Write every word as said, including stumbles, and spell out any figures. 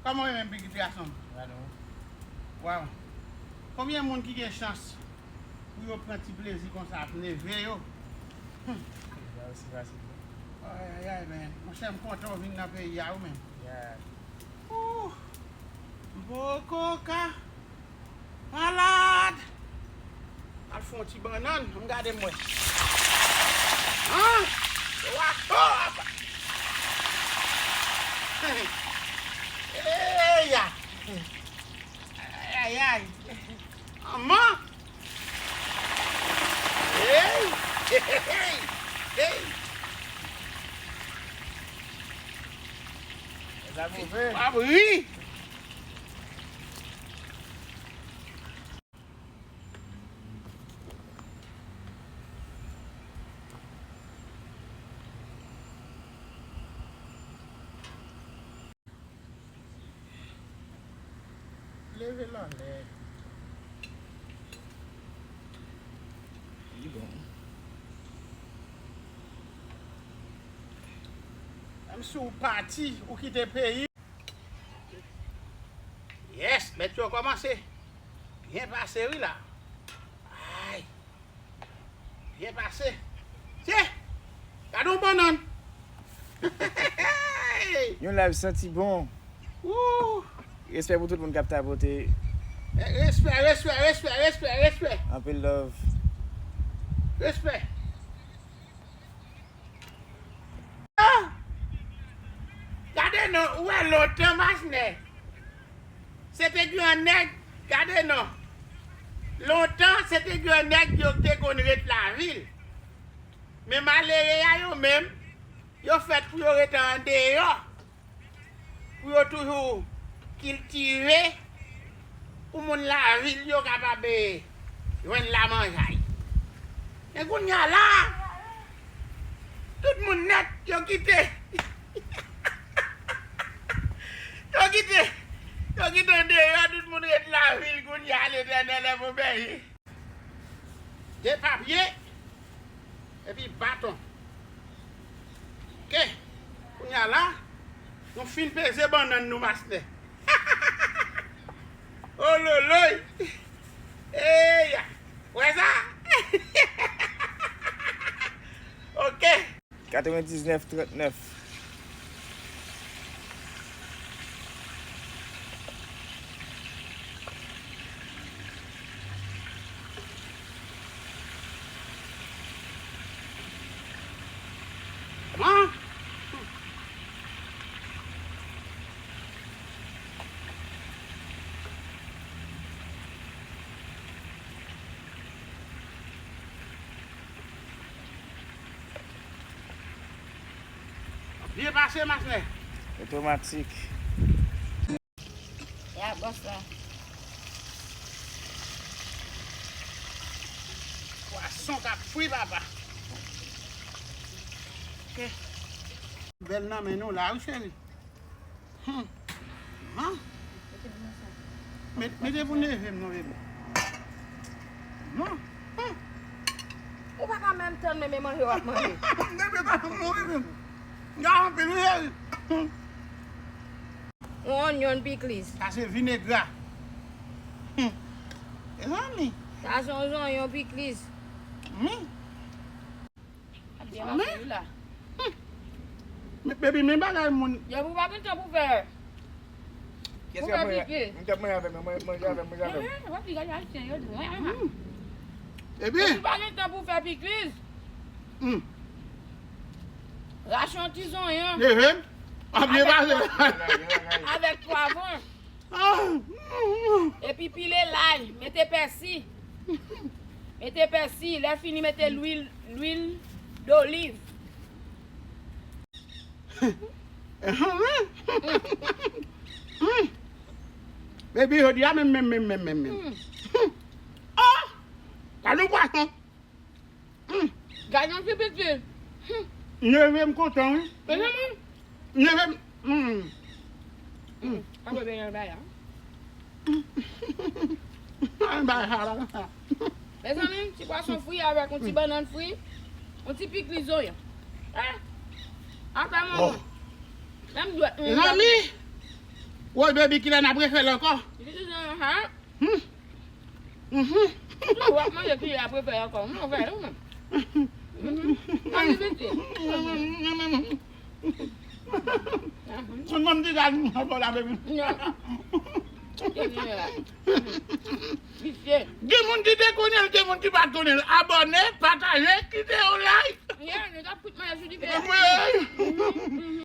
Kòman w ye menm, pitit gason m? Mwen la, non. Waw. Konbyen moun ki gen chans pou yo pran ti plezi konsa ak neve yo? Hmm. Sa osi fasil, non. Ay, ay, ay, men. Monchè, m kontan w vin nan peyi a, wi, men. Yeah. Ooh. Boko ka. Malad! Al fè yon ti bannann, ann gade m wè. An? Wa-, oh, apa! Eya! Ay, ay, ay! Manman! Hey! Hey! Hey! Sa move. Pa ri! Leve l anlè. Li bon. Menm si w pati, ou kite peyi. Yes, bèt yo kòmanse byen pase wi la. Ay. Byen pase. Tye! Gade yon bannann! Yon live santi bon. Woo! Respè pou tout moun k ap tapote. Respè, respè, respè, respè, respè. Anpil love. Respè. Ah! Gade non, ou wè lontan, Masnè. Se te gen yon nèg, gade non. Lontan, se te gen yon nèg yo te konn ret lavil. Men malere a yo menm, yo fèt pou yo ret andeyò. Pou yo toujou kiltive, pou moun lavil yo kapab, eh, jwenn lamanjay. Men kounye a la, tout moun nèt, yo kite. Yo kite, yo kite andeyò, tout moun ret lavil kounye a, Letènèl è mon berger. De papye, epi baton. Oke. Kounye a la, nou fin peze bannann nou, Masnè. Ololoy! Eya! Wè sa? Oke. Katrevendiznèf trannèf. Byen pase, Masnè. Otomatik. Ya, bòs la. Pwason k ap fri, papa. Oke. Bèl nan men nou la, wi, cheri. Hmm. Manman. Met-, mete pou neve m non, bebe. Non. Hmm. Ou pa ka menm tann menm e manje w ap manje. Neve pa tann non, bebe m. Nga anpil, wi, cheri. Hmm. Yon onyon pikliz. Sa se vinegra. Hmm. Mezanmi. Sa se yon zonyon pikliz. Hmm. Ap byen pase wi la. Hmm. Men, baby, men bagay moun. Yo, ou pa gen tan pou fè. Pou fè pikliz. M t ap manje avè m, manje avè m, manje avè m. Ehe, wè ti gade Ayisyen yo di. Hmm. Epi? Yo, ou pa gen tan pou fè pikliz. Hmm. Rache yon ti zonyon. Ehe. Ap byen pase. Avèk pwa-, avèk pwavwon. Ah! Epi pile lay, mete pèsi. Mete pèsi, lè fini mete lwil, lwil doliv. Baby, jodi a menm, menm, menm, menm, menm, menm. Oh! Gade yon pwason. Hmm. Gade yon ti piti. Hmm. Neve m kontan, wi. Mezanmi. Neve m. Hmm. Hmm. Pa bebe nan bay la. An bay sa la. Mezanmi, ti pwason fri avèk yon ti bannann fri, yon ti pikliz zonyon. Ah. Apa manman. Menm dwèt mwen. Mezanmi. Woy, baby, kilè n ap refè l ankò? Li di, ha? Hmm. Mhm. Tou w ap manje kilè ap refè ankò. Mwen fè, ou menm. Mhm. Mwen repete. Konn mwen m te gad mwen ankò la, baby. Non. Visye. Gen moun ki te konnen l, gen moun ki pa t konnen l. Abòne, pataje, kite yon like. Yeah, nou t ap fout manje sou dife. Wi.